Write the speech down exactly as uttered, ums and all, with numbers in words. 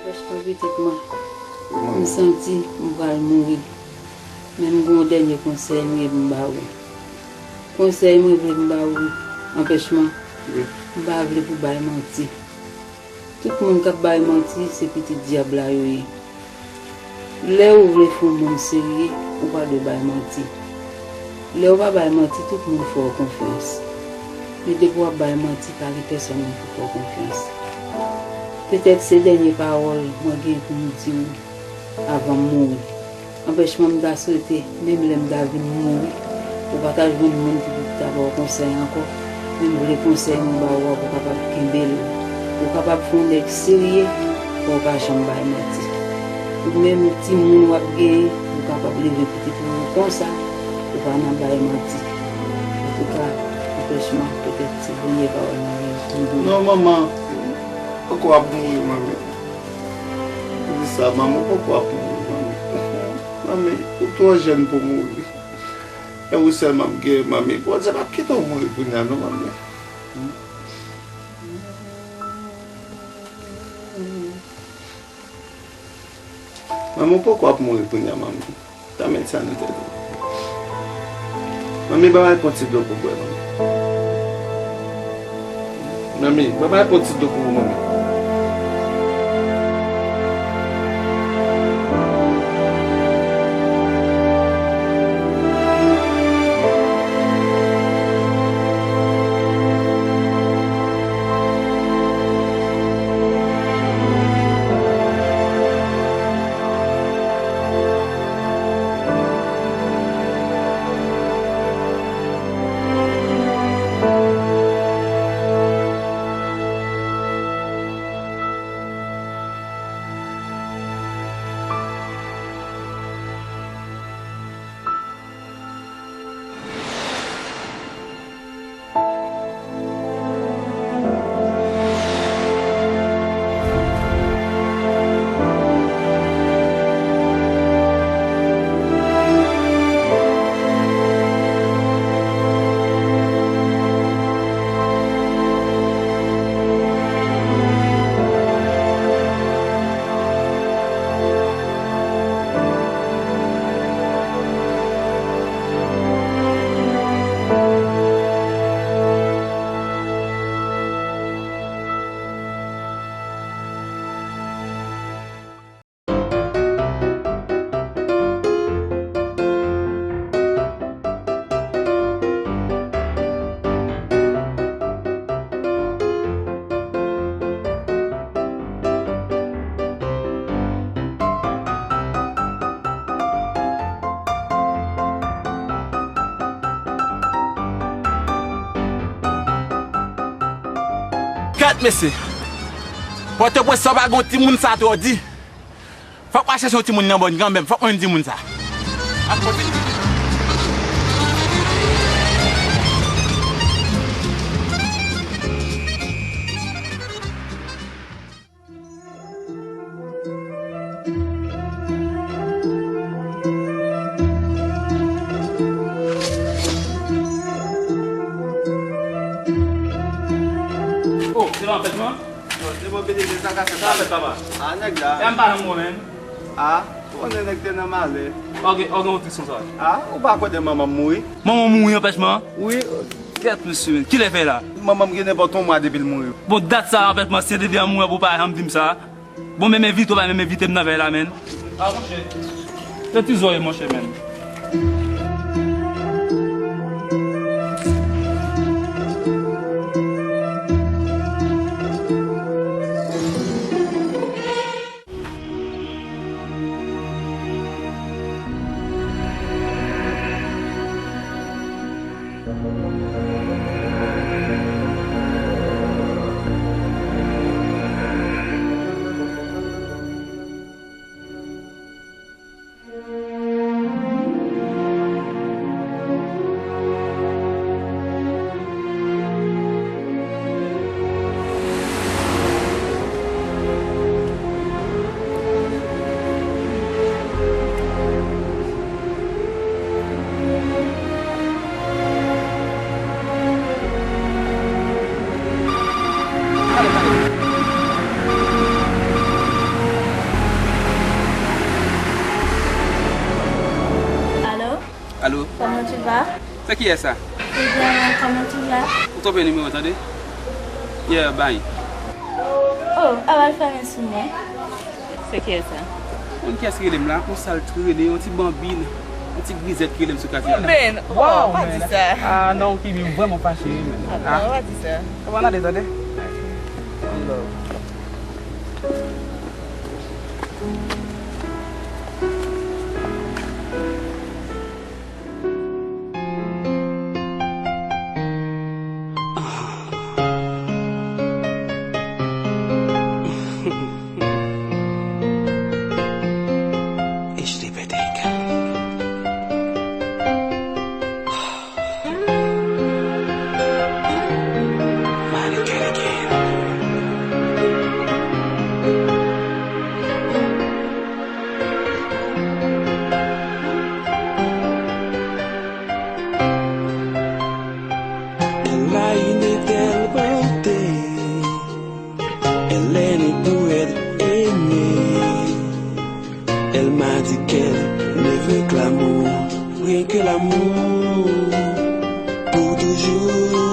Anpèchman pitit mwen, m santi m pral mouri. Men m gen yon dènye konsèy m gen pou m ba ou. Konsèy mwen vle m ba ou, Anpèchman, m pa vle pou bay manti. Tout moun k ap bay manti, se pitit dyab la yo ye. Lè ou vle fè yon moun serye, ou pa dwe bay manti. Lè ou pa bay manti, tout moun fè w konfyans. Men depi w ap bay manti, pa gen pèsonn moun ki fè w konfyans. Petèt se dènye pawòl mwen gen pou m di w avan m mouri. Anpèchman, m ta swete, menm lè m ta vin mouri, ou pa ta jwenn moun ki pou ta ba w konsèy ankò. Men m vle konsèy m ba w a, pou w kapab kenbe l. Ou kapab fè yon nèg serye, men w pa janm bay manti. Ou menm, timoun w ap genyen, ou kapab leve pitit ou yo konsa, ou pa nan bay manti. Antouka, Anpèchman, petèt se dènye pawòl mwen gen pou m di w. Non, manman, poko ap mouri, manmi. Di sa, manman, poko ap mouri, manmi. Manmi, ou twò jèn pou mouri. E ou sèlman m gen, manmi. Bondye p ap kite w mouri kounye a, non, manmi. Manmi, ou poko ap mouri kounye a, manmi. Tanmen sa nan tèt ou. Manmi, ba mwen pon ti dlo pou bwè, manmi. Manmi, ba mwen pon ti dlo pou ou, manmi. Gad mesye. Pòtoprens sa pa gon timoun sa twò di. Fòk mwen chèche yon timoun nan bòn kanmenm. Fòk mwen jwenn timoun sa. Oh, se pa fèt mwen? Yo, se bon, P D G, sa ka fèt? Sa fèt, papa? Ah, nèg la. E m pa nan mwen menm. Ah, ou konnen nèg te nan malè. Ok, ok, yon tris konsa. Ah, ou pa konnen manman m mouri? Manman w mouri, Anpèchman? Wi. Kèt mesye, men. Kilè fè la? Manman m gen nenpòt yon mwa depi l mouri. Bon, dat sa, Anpèchman, si se te di an mouri pou w pa janm di m sa. Bon, menm envite w pa menm envite m nan vèy la, menn. Ah, monchè. Se ti zòrye, monchè, menn. Kiyès sa? Ebyen, kòman tou la? Ou twonpe nimewo, tande? Yeah, bay. Oh, a w al fèmen sou mwen. Se kiyès sa? Konn kiyès ki rele m la? Yon sal trele, yon ti banbin, yon ti grizèt ki rele m sou katye a. Men, oh, pa di sa. Ah non, Kimi, m vrèman fache, wi, men. Ah non, pa di sa. Kòman n ale, tande? One love. H D P T K. Mad again, again. Elle a une telle beauté, elle est née pour être aimée. Elle m'a dit qu'elle ne veut que l'amour, rien que l'amour, pour toujours.